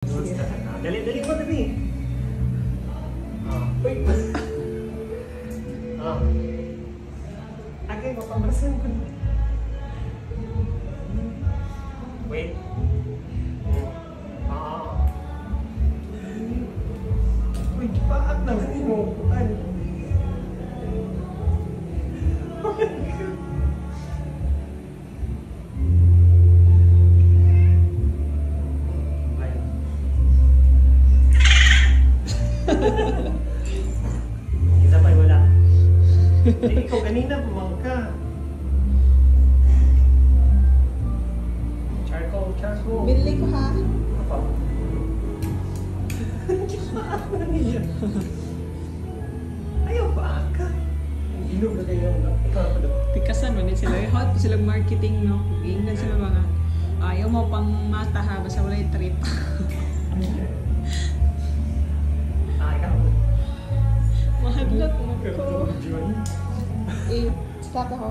Dali, dali mo, dali. Ah, wait. Ah. Okay, mapamarasan ko. Wait. Ah. Uy, paak naman mo. Ano? Isa pa, wala. Eh, ikaw ganina pumangka. Charcoal, charcoal. Binili ko ha. Apa? Paak na niya. Ayaw pa ka. Inom na kayo. Ikaw pa daw. Tikasan man din sila. Hot sila marketing, no? Giingnan sila mga ayaw mo pang mata ha, basta walay trip. Ah, ikaw. Mahadlok mo ko. I-stop ako.